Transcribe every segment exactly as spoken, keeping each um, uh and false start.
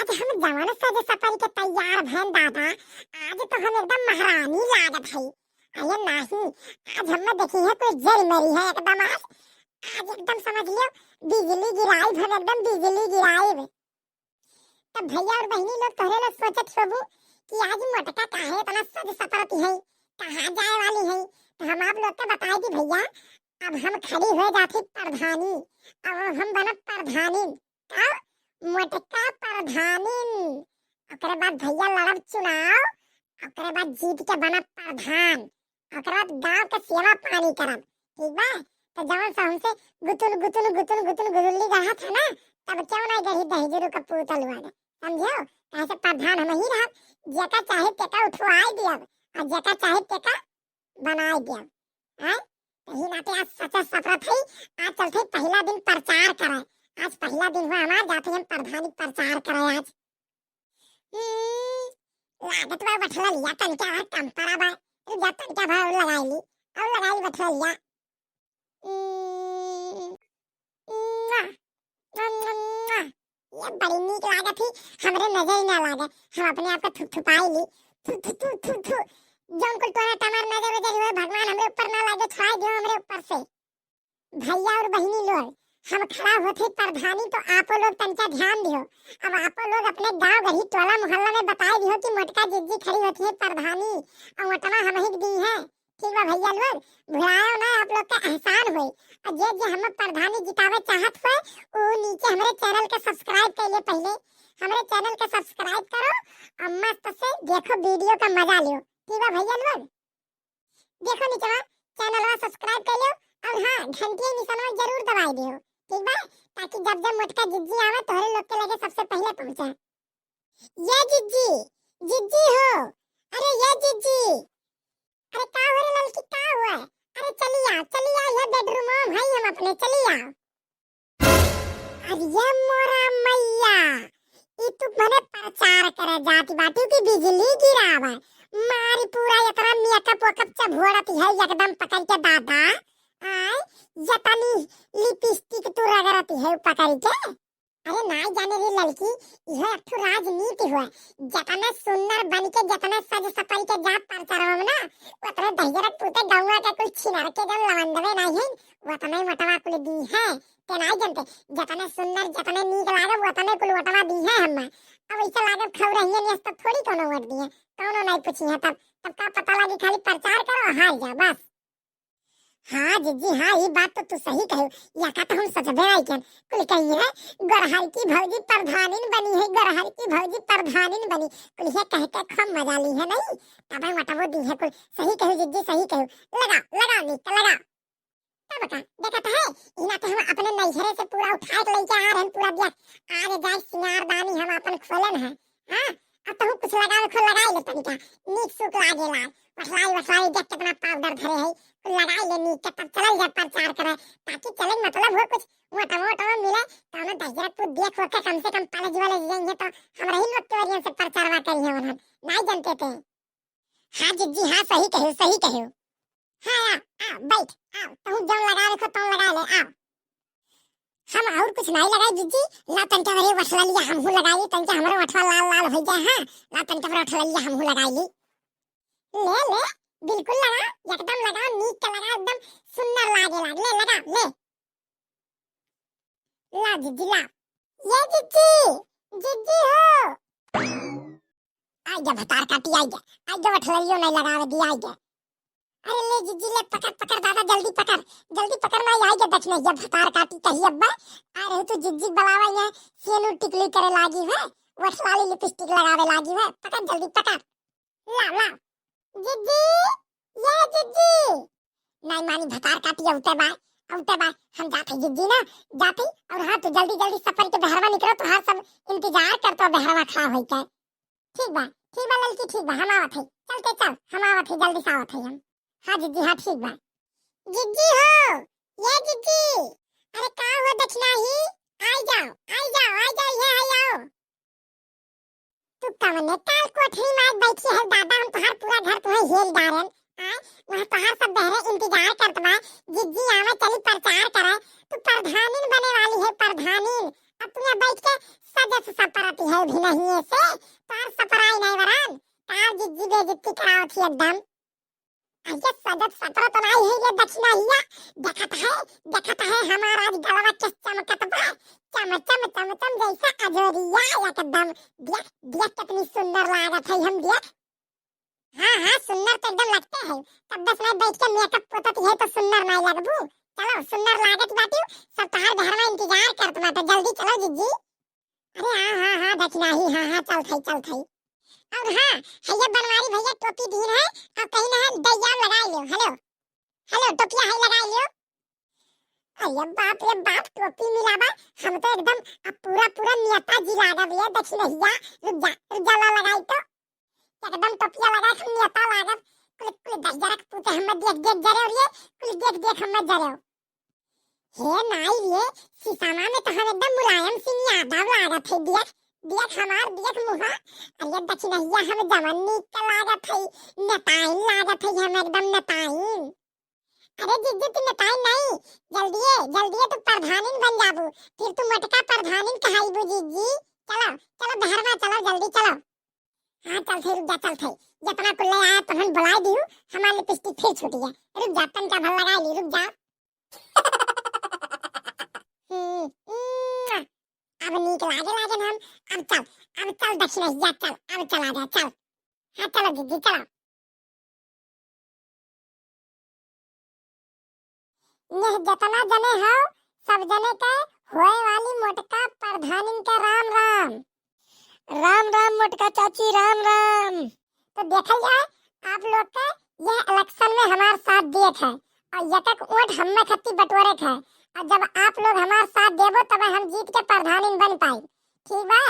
आज हम जवन सज सपर के तैयार भएन दादा, आज तो हम एकदम महारानी लागत हई। अरे नाही, आज हम देखी है कोई जरी मरी है एकदम। आज, आज एकदम समझ लियो, बिजली गिराइब हम, एकदम बिजली गिराइब। तब भैया और बहिनी लोग, तोहरे लोग सोचत होबू कि आज मोटका काहे इतना सज सपरत है, कहाँ जाए वाली है। तो हम आप लोग के बताई दी भैया, अब हम खड़ी हो जाती प्रधानी, अब हम बनब प्रधानी। का? मोटका प्रधानिन। ओकरे बाद भैया लड़ब चुनाव, ओकरे बाद जीत के बनब प्रधान, ओकरे बाद गाँव के सेवा पानी करब, ठीक बा? तो जवन से हमसे गुतुल गुतुल गुतुल गुतुल गुदुल्ली गढ़त है ना, तब क्यों नहीं गढ़ी दहिजरू का पूतल हुआ, समझो? काहे से प्रधान हम ही रहब, जेका चाहे तेका उठवाई दियब, और जेका चाहे तेका बनाए दिया। हैं? यही नाते आज सच सपरत है, आज चलते पहला दिन प्रचार करे। आज पहला दिन हुआ हमार, जाते हम प्रधानी प्रचार करे आज। हम्म, लागत बा बठललिया तनका और कम पड़ा बा। रुक जा, तनका भर और लगाई ली, और लगाई ली बठललिया। हम्म, मुआ, मुआ, मुआ। ये बड़ी नीक लागत ही, हमरे नजर ही ना लागे, हम अपने आप को थुपथुपाई ली। थु, थु, थु, थु, थु। जौन कुल तोरा टमर नजर उजर हुए, भगवान हमरे ऊपर ना लागे, छुड़ाई दियो हमरे ऊपर से। भैया और बहिनी लोग, हम खड़ा होत ही प्रधानी, तो आपो लोग तनका ध्यान दियो। अब आपो लोग अपने गांव गढ़ी टोला मोहल्ला में बताई दियो कि मोटका जिज्जी खड़ी होती है प्रधानी, और वोटवा हम ही दी है। ठीक बा भैया लोग, भुलायो ना, आप लोग का एहसान होई। और जे जे हमें प्रधानी जितावे चाहत होए, उ नीचे हमरे चैनल के सब्सक्राइब कर ले पहले, हमरे चैनल के सब्सक्राइब करो और मस्त से देखो, वीडियो का मजा लियो। ठीक बा भैया लोग, देखो नीचे चैनलवा सब्सक्राइब कर लियो और हाँ, घंटिया निशानवा जरूर दबाई दियो, ठीक बा? ताकि जब जब मोटका जिज्जी आवे, तोहरे लोग के लगे सबसे पहले पहुँचे। ये जिज्जी, जिज्जी हो, अरे ये जिज्जी, अरे का हो रे ललकी, का हुआ? अरे चली आ, चली आ, ये बेडरूम में हम अपने, चली आ। अरे ये मोरा मैया, ई तू मने प्रचार करे जाती बाटी कि बिजली गिरावे, मारी पूरा इतना मेकअप वेकअप चभोड़ती है एकदम पकड़ के दादा। आय, जतनी लिपस्टिक तू रगड़ती है पकड़ के। अरे नाई जाने रे ललकी, इहो एक ठो राजनीति हुआ। जतना सुंदर बन के, जतना सज सपरी के जा प्रचारवा में ना, उतने दहिजरक पूते गौवा के कुल छिनर के जौन लवंडवे नाई है, उतने मोटवा कुल दी है। ते नाई जानते, जतने सुंदर, जतने नीक लागे, उतने कुल वोटवा दी है हम्मा। अब ऐसे लागे खौरहिया नियस तो थोड़ी कोनो वोट दी है, कोनो नाई पूछी है तब, तब का पता लागी, खाली प्रचार करो, हार जाओ बस। हाँ जिज्जी, हाँ, ई बात तो तू सही कहो। या का तो हम सोचबे नहीं कियन। कुल कही है, गोरहर की भौजी प्रधानिन बनी है, गोरहर की भौजी प्रधानिन बनी। कुल ये कह के खूब मजा ली है नहीं, तब वोटवो दी है कुल। सही कहो जिज्जी, सही कहो। लगा, लगा नीक, लगा। तब का, देखत है, इना तो हम अपने नैहरे से पूरा उठा के लेके आ रहे हैं, पूरा दिया। आज जाए सिंगार दानी हम अपन खोलन है। हाँ, अब तहु कुछ लगावे खो लगाई ले तनिका, नीक सुक लागे लाल। वठलाई वठलाई देख कितना पाउडर धरे है, कुल लगाई ले नीक के, तब चलल जा प्रचार करे, ताकि चले मतलब हो कुछ वोट वोट मिले, तो हमें दहिजरा पूत देख हो के कम से कम पाले जुआले जाएंगे तो हमरा ही लोग के वरियन से प्रचारवा करी है उन्हें, नहीं जानते थे। हाँ जिज्जी, हाँ सही कहो, सही कहो। हाँ, आ, आ, बैठ, आ, तहु जौन लगा रखो, तौन लगा ले, आ। हम और कुछ नहीं लगाई जिज्जी, ला तनका बरे वठला लिया हमहू लगाई, तनका हमरो वठवा लाल लाल हो जाए, हाँ, ला तनका बरे वठला लिया हमहू लगाई ली। ले, ले, बिल्कुल लगा, एकदम लगा, नीक के लगा, एकदम सुंदर लागे लाग, ले, लगा, ले। ला जिज्जी, ला। ये जिज्जी, जिज्जी हो। आई जा भतार काटी, आई जा, आई जा, वठलरियो नहीं लगावे दी, आई जा। अरे ले जिज्जी ले, पकड़, पकड़ दादा, जल्दी पकड़, जल्दी पकड़, मैं आई जा, दक्षिणैया भतार काटी कही अब्बा, आ रहे तू जिज्जी बुलावा, यहाँ सेनू टिकली करे लागी है, वठलाली लिपस्टिक लगावे लागी है, पकड़ जल्दी पकड़। ला, ला। जिज्जी, ये जिज्जी। नहीं मानी भतार काटी, औते बा, औते बा। हम जाते जिज्जी ना, जाते। और हाँ, तू जल्दी जल्दी सफर के बहरवा निकलो, तो हर सब इंतजार करतो बहरवा खड़ा होई के। ठीक बा, ठीक बा ललकी, ठीक बा, हम आवत है। चलते चल, हम आवत है, जल्दी से आवत है हम। हाँ जिज्जी, हाँ ठीक बा। जिज्जी हो, ये जिज्जी। अरे का हो दक्षिणाही, आई जाओ, आई जाओ, आई जाओ, ये आई आओ। तू कवने काल कोठरी में आज बैठी है दादा, हम तोहार पूरा घर तुहे हेल डारेन। आय, वहाँ तोहार सब बहरे इंतजार करत बा, जिज्जी आवे चली प्रचार करे। तू प्रधानिन बने वाली है, प्रधानिन। अब तू यहाँ बैठ के सजस सपरती है भी नहीं। देखत है, देखत है, हमार आज गलवा के चमकत बा, चम चम चम चम जैसे अजोरिया एकदम। देख, देख कितनी सुंदर लागत है हम, देख। हाँ हाँ, सुंदर तो एकदम लगते हैं। तब बस मैं बैठ के मेकअप पोतत है तो सुंदर नहीं लगबू। चलो, सुंदर लागत बाटियो, सब तहार घर में इंतजार करत बाटे, जल्दी चलो जिज्जी। अरे हाँ हाँ हाँ, दखिनाही, हाँ हाँ, चलत है, चलत है। और हाँ, है ये बनवारी भैया टोपी दीन है, और कहीं ना है दैया लगाई लियो। हेलो, हेलो, टोपिया है लगाई लियो। अरे बाप रे बाप, टोपी मिला बा, हम तो एकदम अब पूरा पूरा नेता जी लागब ये दखिनहिया। रुक जा, रुक जा, ला लगाई तो। एकदम टोपिया लगा के हम नेता लागब। कुल, कुल दस जरा के पूते हमें देख देख जरे और ये कुल देख देख हमें जरे। हे नाई रे, शीशामा में तो हम एकदम मुलायम सिंह यादव लागत है। देख, देख हमार, देख मुहा। अरे दखिनहिया हम जवन नीक के लागत है, नेताइन लागत है हम एकदम नेताइन। अरे जिज्जी, तू नेताइन नहीं, जल्दिए, जल्दिए तू प्रधानिन बन जाबू, फिर तू मोटका प्रधानिन कहाइबू जिज्जी। चलो, चलो बहरवा चलो, जल्दी चलो। हाँ चल थे, रुक जा, चल थे, जितना कुल्ले आया तुहन बुलाई दिहू, हमार लिपस्टिक फिर छूट गया। रुक जा, तनका भर लगाई ली, रुक जा। हम्म, उम्म, अब नीक लागे लागे हम, अब चल, अब चल दखिनहिया चल, अब चला जा, चल। हाँ चलो जिज्जी चलो। यह जतना जने हो, सब जने के होए वाली मोटका प्रधानिन के राम राम। राम राम मोटका चाची, राम राम। तो देखल जाए, आप लोग के यह इलेक्शन में हमार साथ दिए थे और एक एक वोट हमें खत्ती बटोरे थे, और जब आप लोग हमार साथ देबो तब हम जीत के प्रधानिन बन पाई, ठीक बा?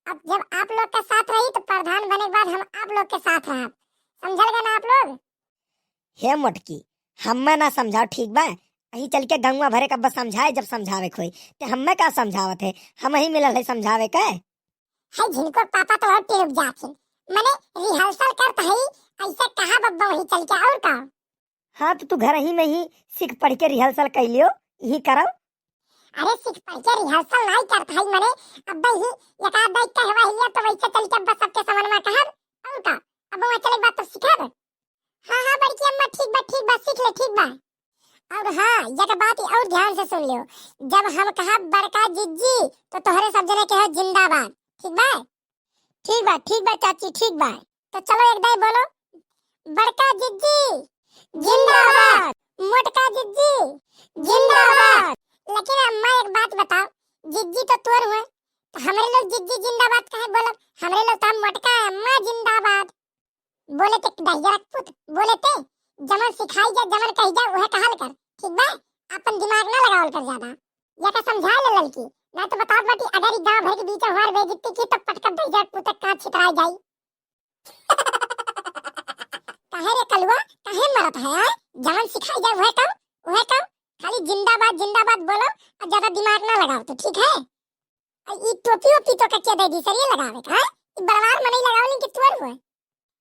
अब जब आप लोग के साथ रही तो प्रधान बने के बाद हम आप लोग के साथ रहब, समझल गए ना आप लोग? हे मोटकी, हम्मे ना समझाओ, ठीक बा? अही चल के गौवा भरे का बस समझाए, जब समझावे के होई। ते हम्मे का समझावत है, हम ही मिलल है समझावे के। है झिनको पापा तो और टिरुक जाथिन, मने रिहर्सल करत है, ऐसे कहा बब्बा वही चल के, और का? हाँ, तो तू घर ही में ही सीख पढ़ के रिहर्सल कर लियो, यही करो। अरे सीख पढ़ के रिहर्सल नहीं करत है, मने अब ही एक आध दाई कहवा हिया तो वैसे चल के बस सबके समन में कहब, और का? अब वहाँ चले के बाद तो सिखाब। हाँ हाँ बड़की अम्मा, ठीक बा, ठीक बा, सीख ले, ठीक बा। और हाँ, एक बात और ध्यान से सुन लियो, जब हम कहा बड़का जिज्जी तो तोहरे सब जने कहो जिंदाबाद, ठीक बा? ठीक बा, ठीक बा चाची, ठीक बा। तो चलो एक दाई बोलो, बड़का जिज्जी जिंदाबाद, मोटका जिज्जी जिंदाबाद। लेकिन अम्मा एक बात बताओ, जिज्जी तो तोर हुए, तो हमरे लोग जिज्जी जिंदाबाद काहे बोलब? हमरे लोग तो हम मोटका अम्मा जिंदाबाद। बोले ते दहिजरा के पूत, बोले ते जमन सिखाई जा, जमन कही जा, वह कहल कर, ठीक बा? अपन दिमाग ना लगावल कर ज्यादा, या का समझा ले ललकी, ना तो बताओ बाटी अगर ई गांव भर के बीच में हमार बेइज्जती की तो पटकब दहिजरा के पूत का छितराई जाई। काहे रे कलुआ, काहे मरत है, हाँ? जवन सिखाई जाए वह कम, वह कम। खाली जिंदाबाद, जिंदाबाद बोलो और ज्यादा दिमाग ना लगाओ तो, ठीक है? और ई टोपी ओपी तो कच्चे दे दी सर, ये लगावे का, हाँ? ई बड़वार मनई लगावलिन कि तुअर हुए।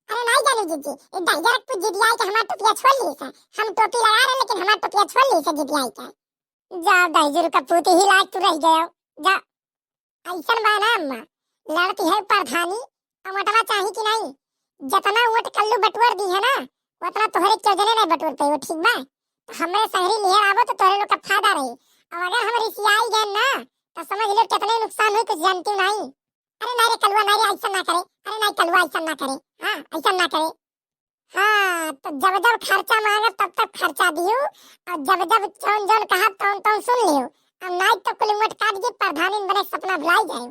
अरे नहीं जानी जिज्जी, ई दहिजरा के पूत जिदियाई के हमार टोपिया छोड़ ली से। हम टोपी लगा रहे लेकिन हमार टोपिया छोड़ ली से जिदियाई के। जा दहिजरा के पूत ही लायक तू रह गयो, जा। ऐसन बा ना अम्मा, लड़ती है प्रधानी, अमटवा चाही कि नहीं? जितना वोट कल्लू बटोर दी है ना, उतना तोहरे केहू जने नहीं बटोर पाई, ठीक बा? तो हमरे संगरी नियर आवो तो तोहरे लोग का फायदा रही। अब अगर हम रिसियाई गए ना, तो समझ लो कितने नुकसान हुई, कुछ जानती नहीं। अरे नहीं रे कलुआ, नहीं रे, ऐसा ना करे। अरे नहीं कलुआ, ऐसा ना करे। हाँ, ऐसा ना करे। हाँ, तो जब जब खर्चा मांगे तब तब खर्चा दियो, और जब जब जौन जौन कहा तौन तौन सुन लियो। अब नाई तो कुल उमट काट के प्रधानिन बने सपना भुलाई जाए।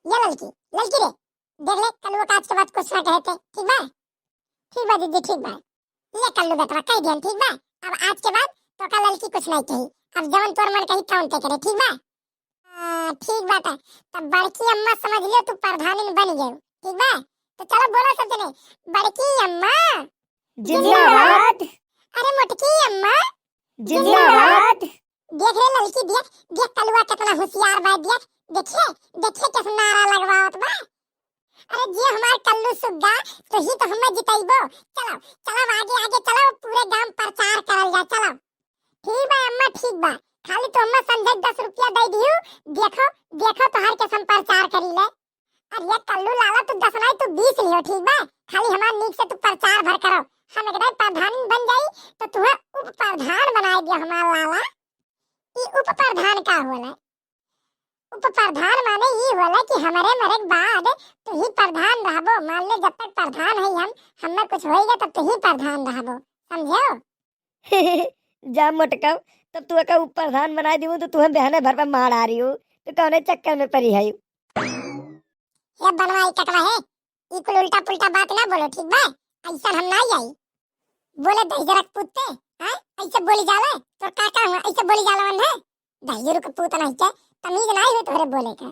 ये ललकी, ललकी रे, देख ले, कलुआ का आज के बाद कुछ ना कहे थे, ठीक बा? ठीक बा दीदी, ठीक बा। ये कल्लू बेटवा कह दियन, ठीक बा? अब आज के बाद तो का ललकी कुछ नहीं कही, अब जौन तोर मन कही तौन ते करे, ठीक बा? हाँ, ठीक बात है। तब बड़की अम्मा समझ लियो तू प्रधानिन बन गयो, ठीक बा? तो चलो बोलो सब जने, बड़की अम्मा जिंदाबाद। अरे मोटकी अम्मा जिंदाबाद। देख रे ललकी, देख, देख कलुआ कितना होशियार बा, देख, देखिए, देखिए कैसे नारा लगवावत बा। अरे जे हमार कल्लू सुग्गा, तो ही तो हमें जितैबो। चलो, चलो आगे, आगे चलो, पूरे गांव प्रचार करल जा, चलो। ठीक बा अम्मा, ठीक बा, खाली तो हमें संझा के दस रुपया दे दियो। देखो, देखो तोहार के हम प्रचार करी ले। अरे कल्लू लाला, तू दस नहीं, तू बीस लियो, ठीक बा? खाली हमार नीक से तू प्रचार भर करो, हम एकदम प्रधान बन जाई तो तुहे उप प्रधान बनाए दिया हमार लाला। ई उप प्रधान का होला? उप प्रधान माने ई होला कि हमरे मरे के बाद तू ही प्रधान रहबो। मान ले, जब तक प्रधान है हम, हमें कुछ होइगा तब तू ही प्रधान रहबो, समझो? जा मोटका, तब तू एका उप प्रधान बनाए दिहू तो तुहे बिहाने भर पे मार आ रही हो, तो कौने चक्कर में पड़ी है? ये बनवाई कटवा है, ई कुल उल्टा पुल्टा बात ना बोलो, ठीक बा? ऐसा हम ना आई। बोले दहिजरक पूत ते, हैं? ऐसे बोली जाला? तोर का का हुआ? ऐसे बोली जाला मन है? दहिजरू के पूत नहीं के, तमीज नहीं हुई तोहरे बोले के।